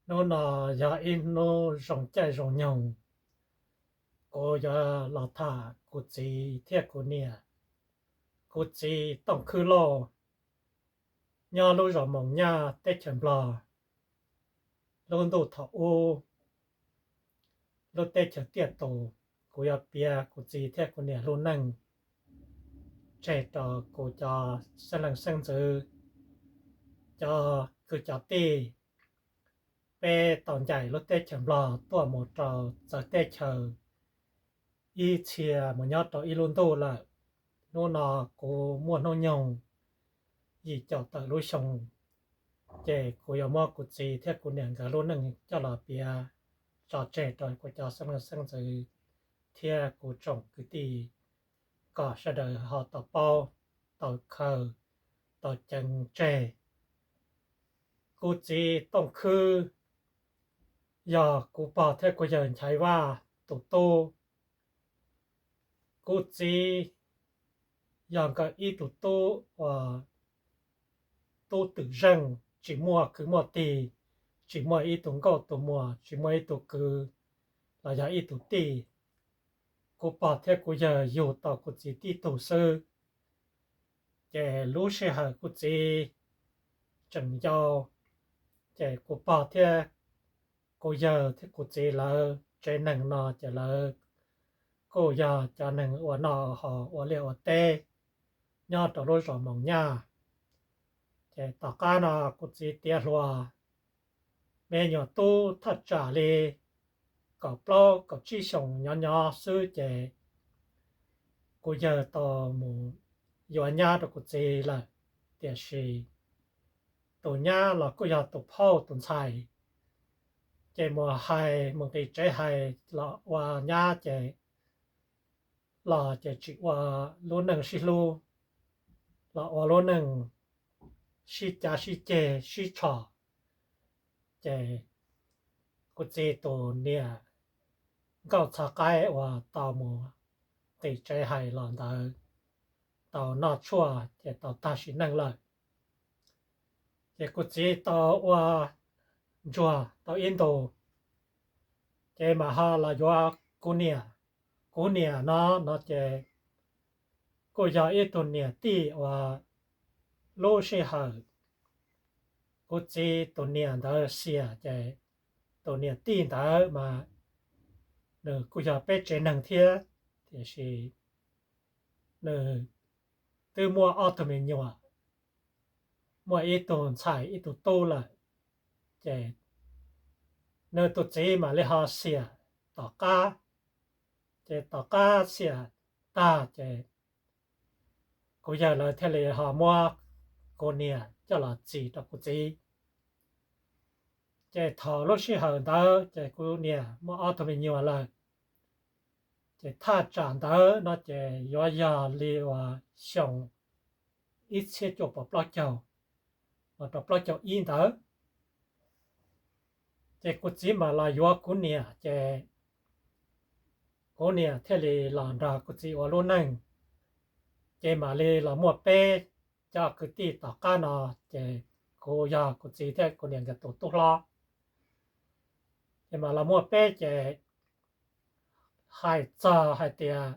Hnub no yog ib hnub zoo caij zoo nyoog, kuv yuav los tham kuv txiv thiab kuv niam. Kuv txiv Tooj Khwb Lauj nyob lub zos Moos Nyaj teb chaws Nplog. Lub ntuj thaum ub, lub teb chaws tiaj tus, kuv yuav piav kuv txiv thiab kuv niam lub neej tseg rau kuv cov xeeb leej xeeb ntxwv, cov kwv cov tij. Peb tau ncaim lub teb chaws Nplog tuaj mus rau txawv teb chaws ib txhia mus nyob rau ib lub ntuj lawm. Hnub no kuv muaj hnub nyoog yim caum tawm lub xyoo, ces kuv yuav muab kuv txiv thiab kuv niam nkawd lub neej coj los piav tso tseg rau kuv cov xeeb leej xeeb ntxwv thiab kuv tsoom kwv tij, kom sawv daws ho tau paub, tau khaws, tau ceev tseg. Kuv txiv Tooj Khwb yog kuv pog thiab kuv yawg Nchaiv Vaj tus tub. Kuv txiv yog nkawd ib tug tub uas tub twm zeej, tsis muaj kwv muaj tij, tsis muaj ib tug nkauj tus muam, tsis muaj ib tug kwv los yog ib tug tij. Kuv pog thiab kuv yawg yug tau kuv txiv tib tug xwb. Ces lub sij hawm kuv txiv tseem yau, ces kuv pog thiab kuv yawg thiab kuv txiv lawv tsev neeg no ces lawv kuj yog cov neeg ua noj haus ua liaj ua teb nyob rau lub zos Moos Nyaj. Ces tom qab no kuv txiv tiav hluas, me nyuam tub thaj tsam li kaum plaub kaum tsib xyoos nyob nyob xwb ces kuv yawg tau mus yuav nyab rau kuv txiv lawm. Tiam sis tus nyab los kuj yog tus phauj tus ntxhais, ces mus hais mus nqis tsev hais los ua nyab ces los ces tsis ua lub neej sib hlub, los ua lub neej sib cav sib ceg sib tshom. Ces kuv txiv tus niam nkauj txhav qaib uas tau mus nqis tsev hais los ntawd tau noj tshuaj ces tau tag sim neej lawm. Ces kuv txiv tau ua ntsuag tau ib ntus, ces mam ho los yuav kuv niam. Kuv niam no no ces kuj yog ib tug niam tij uas lub sij hawm kuv txiv tus niam ntawd xiam ces tus niam tij ntawd mas nws kuj yog peb tsev neeg thiab, tiam sis nws twb muaj ob tug me nyuam, muaj ib tug ntxhais ib tug tub lawm. Ces nws tus txiv mam li ho xiam tom qab. Ces tom qab xiam tag ces kuv yawg lawv thiaj li ho muab kuv niam coj los txis rau kuv txiv. Ces thaum lub sij hawm ntawd ces kuv niam muaj ob tug me nyuam lawm. Ces thaj tsam ntawd no ces yuav yog li uas xyoo ib txhiab cuaj puas plaub caug los rau plaub caug ib ntawd. Ces kuv txiv mam los yuav kuv niam ces kuv niam thiaj li los nrog kuv txiv ua lub neej. Ces mam li los muaj peb cov kwv tij tom qab no, ces kuv yog kuv txiv thiab kuv niam nkawd tus tub hlob. Ces mam los muaj peb ces hais txog hais tias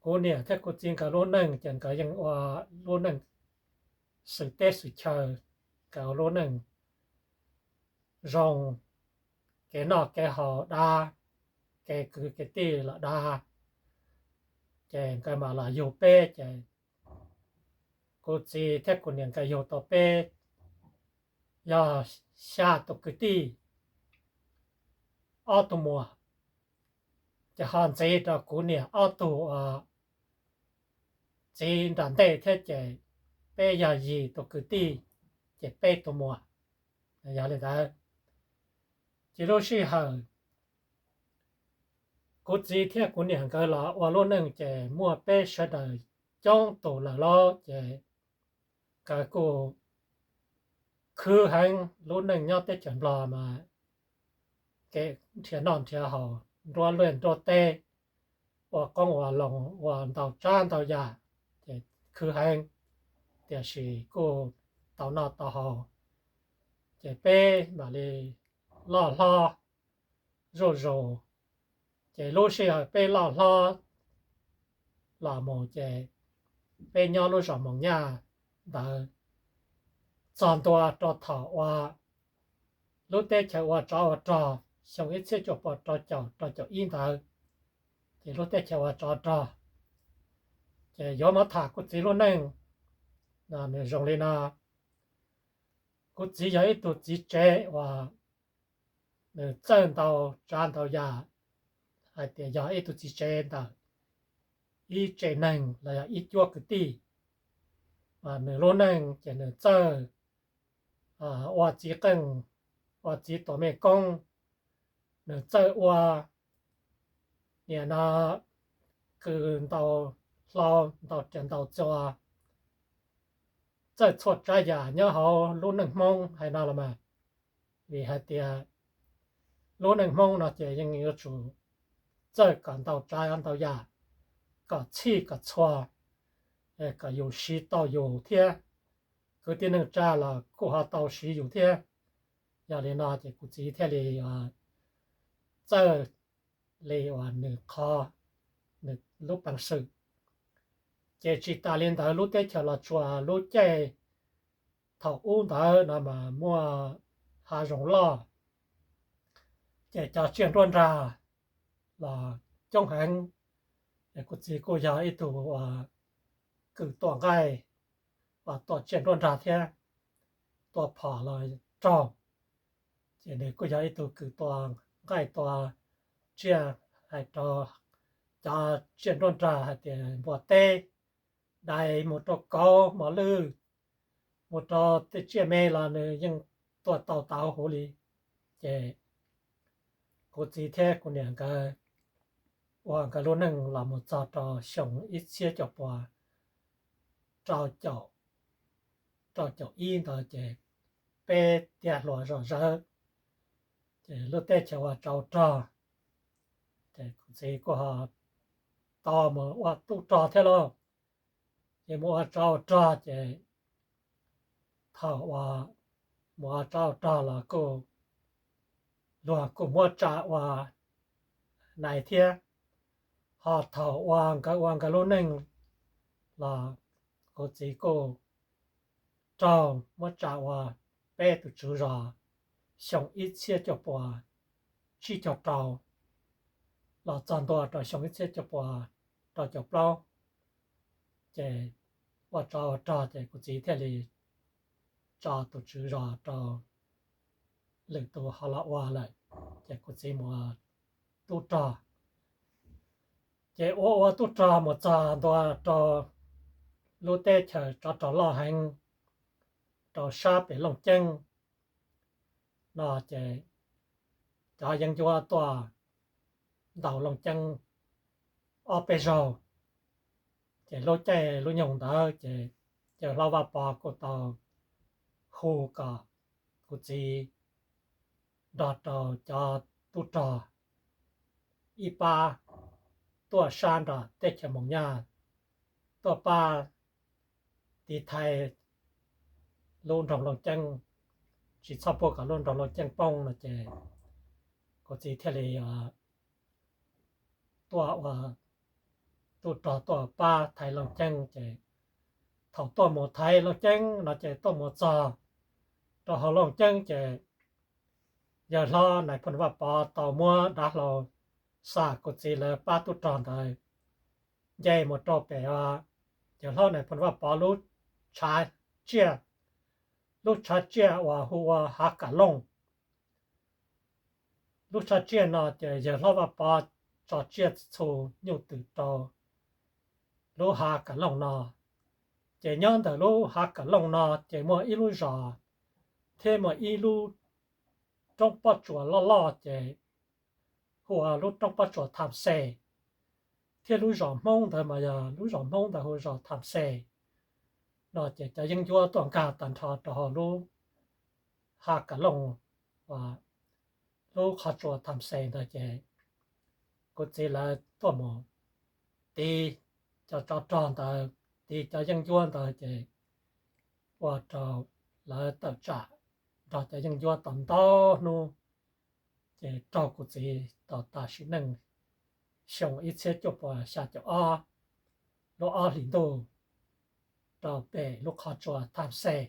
kuv niam thiab kuv txiv nkawd lub neej ces nkawd yeej ua lub neej xwm teb xwm chaw, nkawd ua lub neej zoo, kev noj kev haus dab, kev kwv kev tij los dab. Ces nkawd mam los yug peb ces kuv txiv thiab kuv niam nkawd yug tau peb yog xya tus kwv tij, ob tug muam. Ces ho ntxiv rau kuv niam ob tug txiv nram ntej thiab ces peb yog yim tus kwv tij, ces peb tus muam. Yog li ntawd, ces lub sij hawm kuv txiv thiab kuv niam nkawd los ua lub neej ces muaj peb sawv daws coob tus lawm lauj, ces nkawd kuj khwv heev. Lub neej nyob teb chaws Nplog mas kev nrhiav noj nrhiav haus, nruab liaj nruab teb, ua qoob ua loo, ua ntau tsav ntau yam, ces khwv heev, tiam sis kuj tau noj tau haus. Ces peb mam li loj hlob zuj zus. Ces lub sij hawm peb loj hlob los mus ces peb nyob lub zos Moos Nyaj ntawd txog ntua rau thaum uas lub teb chaws ua tsov ua rog xyoo ib txhiab cuaj pua rau caum rau caum ib ntawd, ces lub teb chaws ua tsov rog. Ces yuav muab tham kuv txiv lub neej, nws zoo li no. Kuv txiv yog ib tug txiv tsev uas nws txawj ntau tsav ntau yam, hais tias yog ib tug txiv tsev ntawm ib tsev neeg los yog ib cuab kwv tij. Nws lub neej ces nws txawj ua txiv qeej, ua txiv tua mej koob, nws txawj ua nim no kws ntau hlau ntau riam ntau txuas, txawj txhua tsav yam nyob hauv lub neej Hmoob hais no los mas. Vim hais tias lub neej Hmoob no ces yeej yuav tsum txawj kom ntau tsav ntau yam, kom txhij kom txhua, kom yus siv tau yus thiab, kwv tij neej tsa los kuj ho tau siv yus thiab. Yog li no ces kuv txiv thiaj li txawj li uas nws qhov, nws lub peev xwm. Ces tsis tas li ntawd lub teb chaws Los Tsuas lub caij thaum ub ntawd no mas muaj hav zoov loj, ces cov tsiaj nruab nrag los coob heev. Kuv txiv kuj yog ib tug uas kws tua nqaij, uas tua tsiaj nruab nrag thiab, tua phom los raug. Ces nws kuj yog ib tug kws tua nqaij tua tsiaj, hais rau cov tsiaj nruab nrag hais tias npua teb, dais, mus rau kauv, mos lwj, mus rau tej tsiaj me los nws yeej tua tau tas huv li. Ces kuv txiv thiab kuv niam nkawd ua nkawd lub neej los mus txog rau xyoo ib txhiab cuaj pua rau caum, rau caum ib ntawd ces peb tiav hluas zom zaws, ces lub teb chaws ua tsov rog, ces kuv txiv kuj ho tau mus ua tub rog thiab lauj. Ces mus ua tsov ua rog ces thaum uas mus ua tsov ua rog los kuj, luag kuj muab tsa ua nais thiab. Ho thaum uas nkawd ua nkawd lub neej los kuv txiv kuj raug muab tsa ua peb tus tswv zos xyoo ib txhiab cuaj pua tsib caug rau los txog ntua rau xyoo ib txhiab cuaj pua rau caum plaub. Ces ua tsov ua rog ces kuv txiv thiaj li tso tus tswv zos rau lwm tus ho los ua lawm, ces kuv txiv mus tub rog. Ces ua ua tub rog mus txog ntua rau lub teb chaws tsov rog loj heev rau sab pem Looj Ceeb no ces cov yeeb ncuab tuaj ntaus Looj Ceeb ob peb zaug. Ces lub caij lub nyoog ntawd ces yawg hlob Vaj Pov kuj tau hu kom kuv txiv nrog rau cov tub rog ib pab tuaj sab nram teb chaws Moos Nyaj, tuaj pab tiv thaiv lub nroog Looj Ceeb, tsis txhob pub kom lub nroog Looj Ceeb poob no ces kuv txiv thiaj li tuaj ua tub rog tuaj pab thaiv Looj Ceeb. Ces thaum tuaj mus thaiv Looj Ceeb no ces tuaj mus txog rau hauv Looj Ceeb ces yawg hlob Nais Phoo Vaj Pov tau muab dav hlau xa kuv txiv lawv pab tub rog ntawd nce mus rau pem yawg hlob Nais Phoo Vaj Pov lub tshav tsiaj, lub tshav tsiaj uas hu ua Hav Kam Looj. Lub tshav tsiaj no ces yawg hlob Vaj Pov tso tsiaj txhu nyuj twm rau lub Hav Kam Looj no. Ces nyob ntawm lub Hav Kam Looj no ces muaj ib lub zos thiab muaj ib lub roob pob tsuas loj loj ces hu ua lub roob pob tsuas Tham Xes, thiab lub zos Hmoob ntawd mas yog lub zos Hmoob ntawd hu zos Tham Xes no ces cov yeeb ncuab tuaj nkag tag nrho rau hauv lub Hav Kam Looj, lub qhov tsua Tham Xes ntawd ces kuv txiv lawv tuaj mus tiv cov tsov rog ntawd, tiv cov yeeb ncuab ntawd ces ua rau lawv tawm tsam nrog cov yeeb ncuab tau ntau hnub, ces raug kuv txiv tau tas sim neej xyoo ib txhiab cuaj puas xya caum ob lub ob hlis ntuj rau pem lub qhov tsua Tham Xej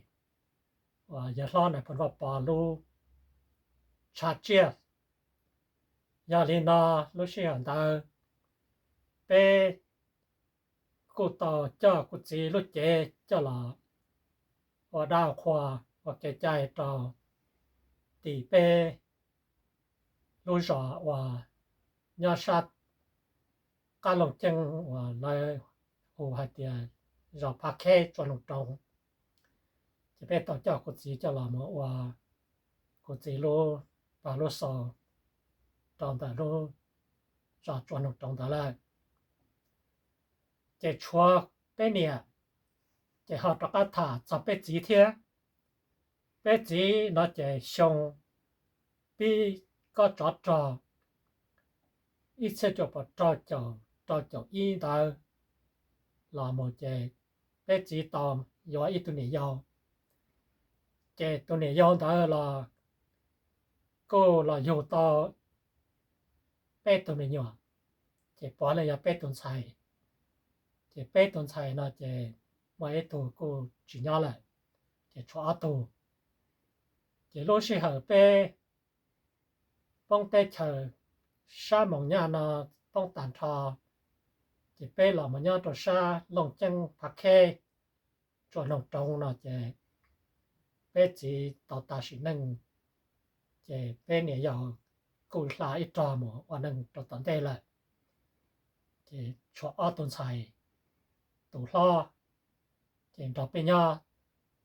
uas yawg hlob Nais Phoo Vaj Pov lub tshav tsiaj. Yog li no lub sij hawm ntawd peb kuj tau coj kuv txiv lub cev coj los ua dab qhua ua kev cai rau tim peb lub zos uas nyob sab qab Looj Ceeb uas lawv hu hais tias zos Phav Kheb Tsua Noog Roov. Ces peb tau coj kuv txiv coj los mus ua kuv txiv lub pag lub xaus rau ntawm lub zos Tsua Noog Roov ntawd lawm. Ces tshuav peb niam, ces ho rov qab tham txog peb txiv thiab. Peb txiv no ces xyoo pib kob tsov rog ib txhiab cuaj puas rau caum ib ntawd los mus ces peb txiv tau yuav ib tug niam yau. Ces tus niam yau ntawd los kuj los yug tau peb tug me nyuam, ces puav leej yog peb tug ntxhais. Ces peb tug ntxhais no ces muaj ib tug kuj tsis nyob lawm, ces tshuav ob tug. Ces lub sij hawm peb poob teb chaws sab Moos Nyaj no poob tag nrho, ces peb los mus nyob rau sab Looj Ceeb Phav Kheb Tsua Noog Roov no ces peb txiv tau tas sim neej, ces peb niam yau kuj hla ib rog mus ua neej rau tom ntej lawm. Ces tshuav ob tug ntxhais, tus hlob ces nrog peb nyob,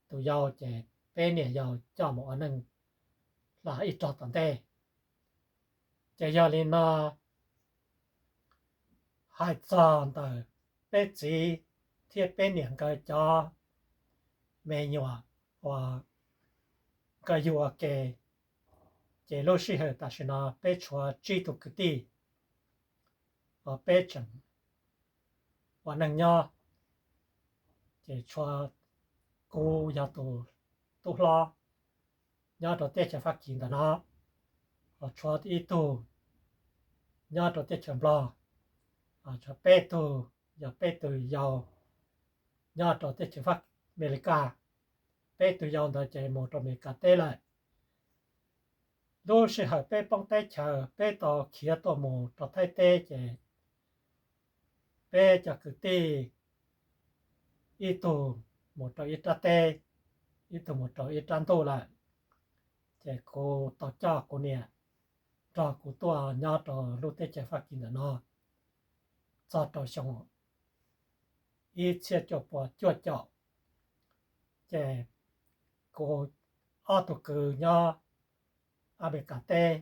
tus yau ces peb niam yau coj mus ua neej hla ib rog tom ntej. Ces yog li no hais txog ntawm peb txiv thiab peb niam nkawd cov me nyuam uas nkawd yug ua ke, ces lub sij hawm tam sim no peb tshuav tsib tug kwv tij uas peb tseem ua neej nyob. Ces tshuav kuv yog tus tub hlob nyob rau teb chaws Fab Kis ntawm no, ho tshuav ib tug nyob rau teb chaws Nplog, tshuav peb tug, yog peb tug yau nyob rau teb chaws Fab Mes Lis Kas. Peb tug yau ntawd ces mus rau Mes Lis Kas teb lawm. Lub sij hawm peb poob teb chaws peb tau khiav tuaj mus rau Thaib teb ces peb cov kwv tij ib tug mus rau ib rab teb, ib tug mus rau ib rab ntuj lawm. Ces kuv tau coj kuv niam nrog kuv tuaj nyob rau lub teb chaws Fab Kis ntawm no txog rau xyoo ib txhiab cuaj puas cuaj caum, ces kuv ob tug kwv nyob Amelikas teb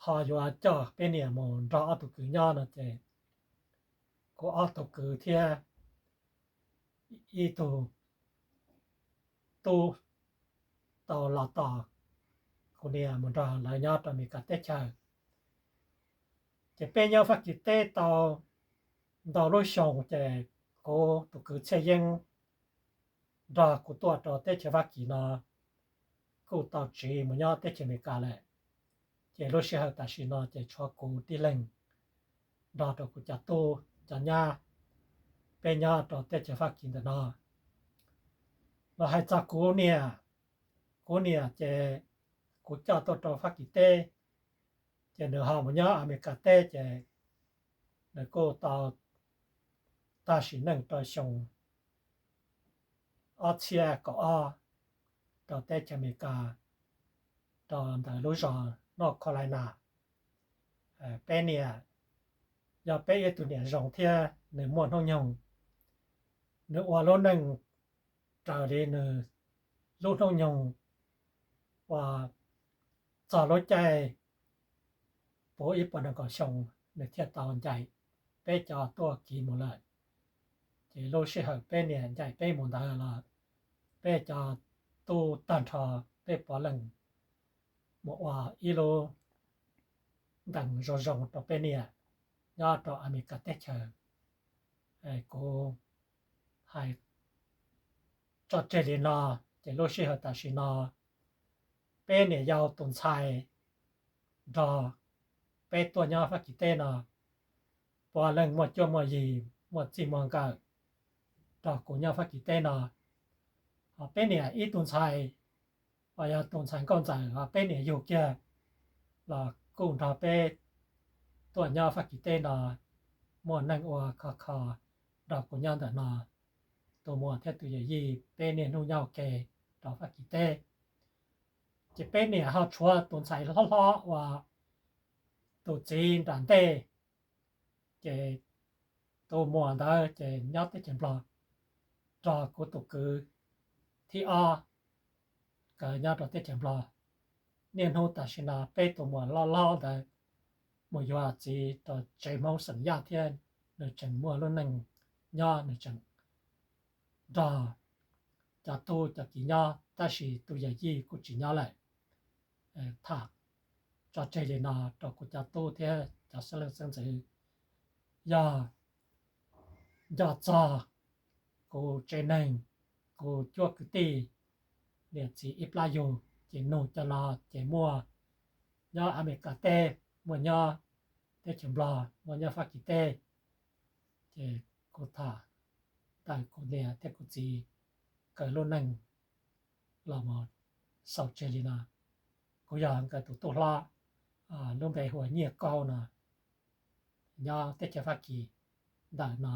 ho yuav coj peb niam mus nrog ob tug kwv nyob no ces kuv ob tug kwv thiab ib tug tub tau los tos kuv niam mus nrog lawv nyob rau Amelikas teb chaws. Ces peb nyob Fab Kis teb tau ntau lub xyoo ces kuv tus kwv Txhiaj Yeeb nrog kuv tuaj rau teb chaws Fab Kis no kuj tau tsiv mus nyob teb chaws Amelikas lawm. Ces lub sij hawm tam sim no ces tshuav kuv tib leeg nrog rau kuv cov tub cov nyab, peb nyob rau teb chaws Fab Kis ntawm no. Los hais txog kuv niam, kuv niam ces kuv coj tuaj rau Fab Kis teb, ces nws ho mus nyob Amelikas teb ces nws kuj tau tag sim neej rau xyoo ob txhiab kaum ob rau teb chaws Amelikas, rau ntawm lub zos North Carolina. Peb niam yog peb ib tug niam zoo thiab nws muaj hnub nyoog, nws ua lub neej raws li nws lub hnub nyoog uas txog lub caij puv ib puas nees nkaum xyoo nws thiaj tau ncaim peb cov tuaj kiv mus lawm. Ces lub sij hawm peb niam ncaim peb mus ntawd los peb cov tub tag nrho peb puav leej mus ua ib lub ntees zoo zoo rau peb niam nyob rau Amelikas teb chaws. Kuv hais tso tseg li no, ces lub sij hawm tam sim no Peb niam yau tus ntxhais nrog peb tuaj nyob Fab Kis teb no, puav leej muaj cuab muaj yig, muaj txij muaj nkawm nrog kuv nyob Fab Kis teb no. Ho peb niam ib tug ntxhais uas yog tus ntxhais nkauj ntxawm uas peb niam yug kiag los kuj nrog peb tuaj nyob Fab Kis teb no, muaj neej ua khov kho nrog kuv nyob ntawm no. Tus muam thiab tus yawm yij peb niaj hnub nyob ua ke rau Fab Kis teb. Ces peb niam ho tshuav tus ntxhais hlob hlob uas tus txiv nram ntej, ces tus muam ntawd ces nyob teb chaws Nplog, nrog kuv tus kwv thib ob nkawd nyob rau teb chaws Nplog. Niaj hnub tam sim no peb tus muam loj hlob ntawd mus yuav txiv rau tsev Hmoob xeem Yaj thiab nws tseem muaj lub neej nyob, nws tseem nrog cov tub cov kiv nyob, tab sis tus yawm yij kuj tsis nyob lawm. Tham tso tseg li no rau kuv cov tub thiab cov xeeb leej xeeb ntxwv, yog nco txog kuv tsev neeg, kuv cuab kwv tij, niam txiv ib plab yug, ces nug cov no ces muaj nyob Amelikas teb, muaj nyob teb chaws Nplog, muaj nyob Fab Kis teb. Ces kuv tham ntawm kuv niam thiab kuv txiv nkawd lub neej los mus xaus tseg li no. Kuv yog nkawd tus tub hlob, lub npe hu ua Nyiaj Kaub no, nyob teb chaws Fab Kis ntawm no.